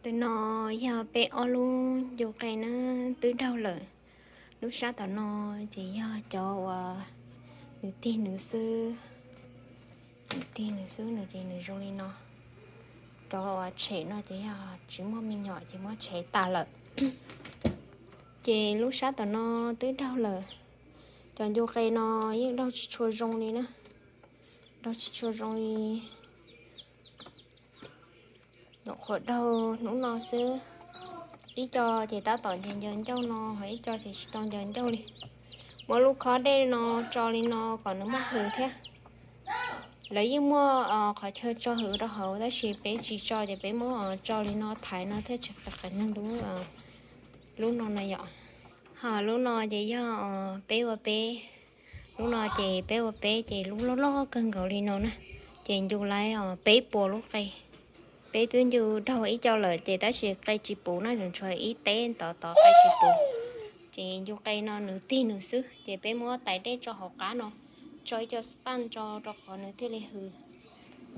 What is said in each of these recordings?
Tus no yog peb ob lub ncu qe na, twb daug lawm. Lub sab tom no ces yog cov uas nws tig nws xwb, nws tig nws xwb nws ces nws zoo li no. Cov uas tshem no ces yog tsis muaj me nyuam ces muab tshem tas lawm. Ces lub sab tom no twb daug lawm. Cov ncu qe no yeej daug tsis tshua zoo li na, daug tsis tshua zoo li. Nyuam qhuav daug hnub no xwb. Ib co ces tab tom ncaws ncaws ncauj no, ho ib co ces tsis tau ncaws ncauj li. Muab lub khob dej no tso li no kom nws muaj hws thiab. Lawv yeej muaj qhov chaw tso hws rau hauv tab sis peb tsis tso ces peb muab tso li no thaiv no thiaj tsis qis qis neeg lub, lub no no yom. Ho lub no ces yog peb ua peb, lub no ces peb ua peb ces lub loj loj kawg nkaus li no na. Ces ncu lawm peb puas lub qe. Peb twb ncu daug ib co lawm ces tab sis qe tsis puv na, tseem tshuav ib teb tod tod qe tsis puv. Ces ncu qe no nws tig nws xwb ces peb muab tais dej tso hauv qab no, tso ib co sponge tso rau qhov nws thiaj li hws.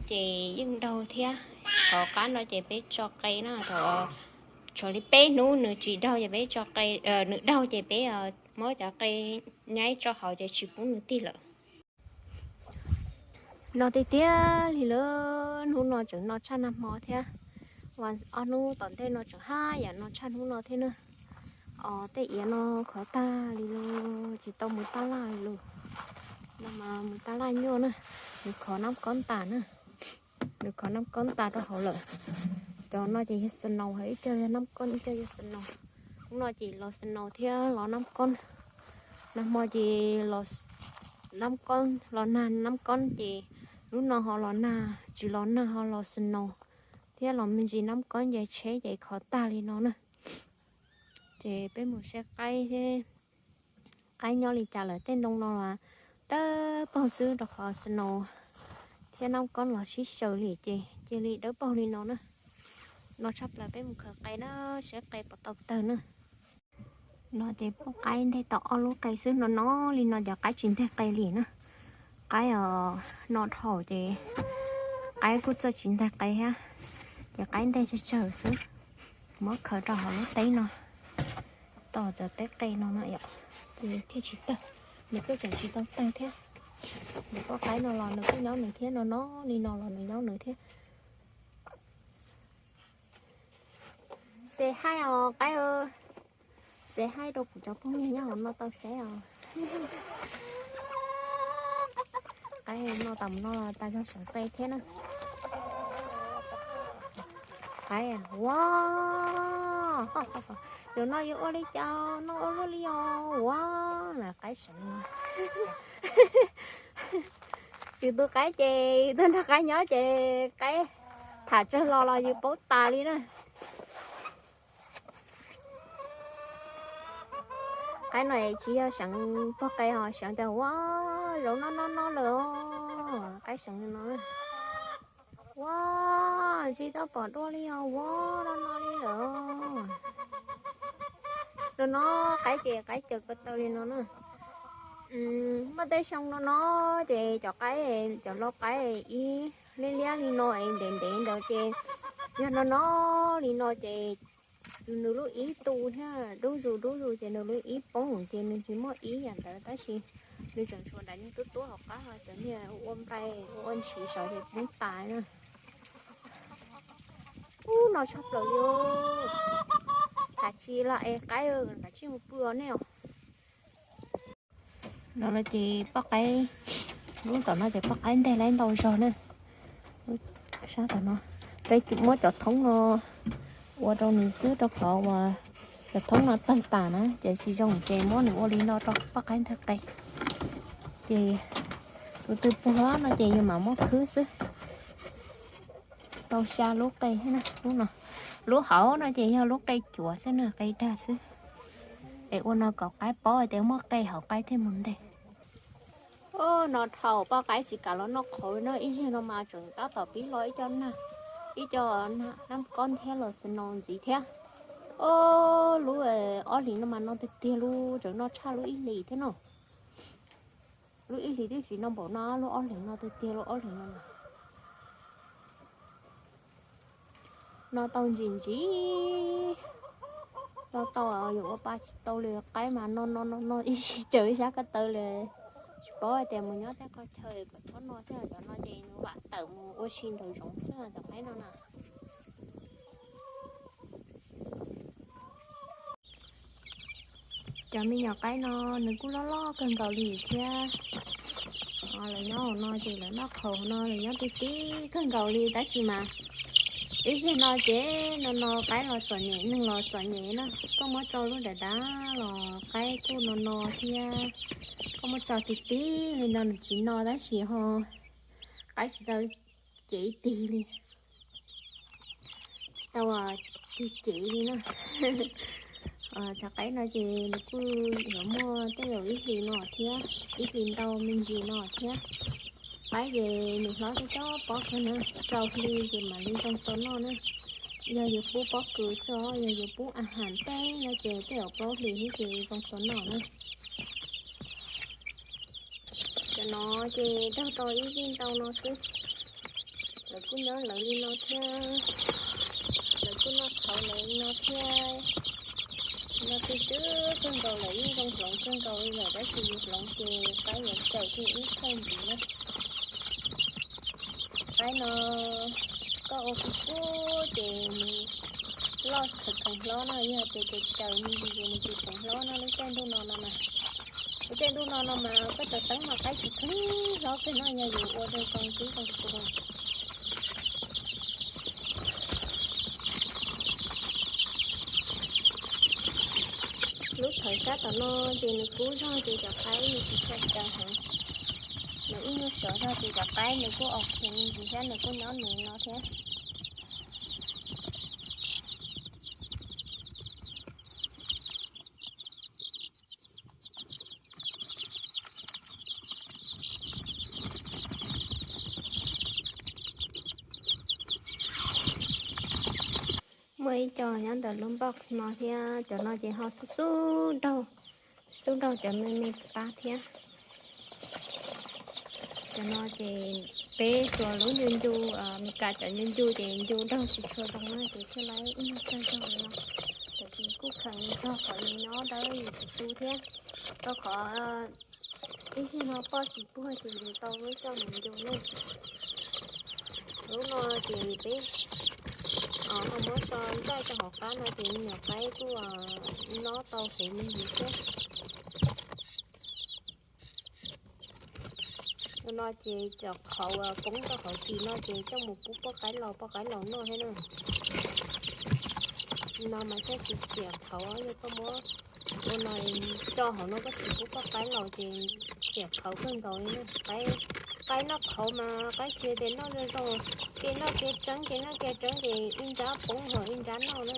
Ces yeej daug thiab. Hauv qab no ces peb tso qe na, thaum tshuav li peb hnub nws tsis daug ces peb tso qe, nws daug ces peb muab cov qe nyaib tso hauv ces tsis pub nws tig lawm. No tiag tiag li lawm, hnub no tseem no tshaj nag hmo thiab. Ob hnub tom ntej no tseem haj yam no tshaj hnub no thiab na. Os, tej iav no khov tag li lawm, tsis tau mus tab laj li lawm. No mas mus tab laj nyuaj na, nws khov nab kob tas na. Nws khov nab kob tas rau hauv lawm. Cov no ces yog snow, ib co yog nab kob, ib co yog snow. Hnub no ces los snow thiab los nab kob. Nag hmo ces los nab kob, los nag nab kob ces lub no ho los nag, tsis los nag ho los snow thiab los me ntsis nab kob nce tsheb ces khov tag li no na. Ces peb mus saib qaib thiab, qaib nyob li cas lawm. Tej ntoo no dawb paug xwb rau qhov snow thiab nab kob los sib xyaw li ces cia li dawb paug li no na. No tshaj plaws, peb mus khaws qe na, saib qe puas tau tawg na. No ces poj qaib nteg tau ob lub qe xwb, no no li no cov qaib tsis nteg qe li na. Qaib os, no dhau ces qaib kuj txawj tsis nteg qe thiab, ces qaib nteg tsawg tsawg xwb. Muab khaws rau hauv lub teb no, tom cov teb qe no no yom, ces thiaj tsis tawg. Nws kuj tseem tsis tau tawg thiab. Nws poj qaib no los nws kuj nyob nws thiab, no no li no los nws nyob nws thiab. Say hi os qaib. Say hi rau kuv cov phooj ywg nyob hauv no tau saib os. Qaib no tas mus no tas zog seev qe thiab na. Qaib, ua, zaum no yuav ua li cas noj ua luaj li os, ua, qaib seev no. Yus tus qaib ces yus tuaj nrog qaib nyob ces qaib tham tsawg los los yus paub tas li na. Qaib no tsis yog seev pog qe ho seev tias ua, zaum no no no lawm os, qaib seev no. Ua, tsis tau pom dua li os, ua, no no li lawm. No no, qaib ces qaib caws ko taw li no na. Muaj tej xyoo no no ces cov qaib, cov lau qaib ib liab liab li no es ntev ntev ntawd ces yog no no li no ces nws lub ib tu thiab dub zus dub zus ces nws lub ib poob ces nws tsis muaj ib yam ntawd tab sis nws tseem tshuav nram niag tuab tuab hauv qab ho cov niag ua nplai ua ntshis saud ces poob tas na. Ub, no tshaj plaws li. Kav tsij los es qaib, kav tsij mus pw os nej os. No no ces poj qaib, lub tom no ces poj qaib nteg lawm ntau zog na. Sab tom no, peb muab cov thoob no ua rau nws xwb rau qhov uas cov thoob no tawg tas na ces tsis zoo ces muab nws ua li no rau poj qaib nteg qe. Ces tus twg puag no ces yus mam muab khwb xwb. Tau xya lub qe thiab na, lub no. Lub hauv no ces yog lub qe cuav xwb na, qe dag xwb. Es ua no kom qaib paub tias muaj qe hauv qaib thiaj mus nteg. Ub, no dhau poj qaib tsis kam los noj qhauv no, ib zaug no mas tseem tab tom pib los ib co nag, ib co nab kob thiab los snow ntxiv thiab. Ub, lub ob hlis no mas no tiag tiag, lub tseem noj tshaj lub ib hlis thiab no. Lub ib hlis twb tsis noj npaum no, lub ob hlis no tiag tiag, lub ob hlis no. No tau ntsim ntsim, no tau yuav ua pa tsis tau li, qaib mas no no no no ib sij tsaws ib sab ko taw li. Tsis paub hais tias mus nyob tej qhov chaw kom txhob no thiab, cov no ces nws vam tawm mus ua si nraum zoov xwb cov qaib no na. Cov me nyuam qaib no nws kuj loj loj kawg nkaus li thiab. Lawv nyob hauv no ces lawv noj qhauv no lawv nyob ti ti kawg nkaus li tab sis mas ib zaug no ces no no qaib los txom nyem neeg los txom nyem na. Koj muab tso lub dav dav los qaib kuj no no thiab. Koj muab tso ti ti li no nws tsis no tab sis ho qaib tsis tau cev tig li, tsis tau tig cev li na. Cov qaib no ces nws kuj yuav muaj tej zaum ib hlis no thiab, ib hlis ntau me ntsis no thiab. Qaib ces nws hlob tib co pob kawg na, rau hli ces mam li zoo tau noj na. Yog yus pub pob kws xwb os, yog yus pub a has teb no ces tej zaum plaub hlis thiab ces zoo tau noj na. Cov no ces raug tau ib vij ntau no xwb. Lawv kuj nyob lawv li no thiab, lawv kuj noj qhauv lawv li no thiab. No twb twb kawg nkaus lawm, yeej zoo hloov kawg nkaus li lawm tab sis yus hloov ces qaib yuav tawm kiag ib thawj ntxiv na. Qaib no koj ua kub kub ces nws loj kheev kheev hlob no, yog tias ces tsaws me ntsis ces nws tsis kheev hlob no. Lub caij ntuj no no mas, lub caij ntuj no no mas koj tsaws teeb mas qaib tsis kheev hlob kiag no, yog yus ua zoo zoo tib zoo tua. Lub thawv sab tom no ces nws kub zog ces cov qaib nws tsis tshua tsaws heev. Nws ib nyuag sov zog ces cov qaib nws kuj ok me ntsis thiab, nws kuj nyob nws no thiab. Muaj ib co nyob ntawm lub box no thiab, cov no ces ho xub xub nraug, xub nraug cov me me pab thiab. Cov no ces peb xuas lub ncu ncu, Meskas cov ncu ncu ces ncu nraug tsis tshua zoo na ces thiaj li ib nyuag tsawg zog li no. Tiam sis kuj kheev zog kom nws nyob dawb yus tsis tu thiab, rau qhov ib zaug no poj tsis puag ces yus tau muab coj mus ncu na. Lub no ces peb ho muab tso ntxaij rau hauv qab no ces me nyuam qaib kuj nyob tau huv me ntsis thiab. No ces cov qhauv uas poob rau hauv ris no ces coj mus pub poj qaib laus, poj qaib laus noj thiab na. No mas thiaj tsis xiam qhauv, yog koj muab ua no tso hauv no koj tsis pub poj qaib laus ces xiam qhauv kawg nkaus li na. Qaib noj qhauv mas qaib tsis tias noj zoo zoo, ces noj kev tseeb, ces noj kev tseeb ces ib nrab poob ho ib nrab noj na.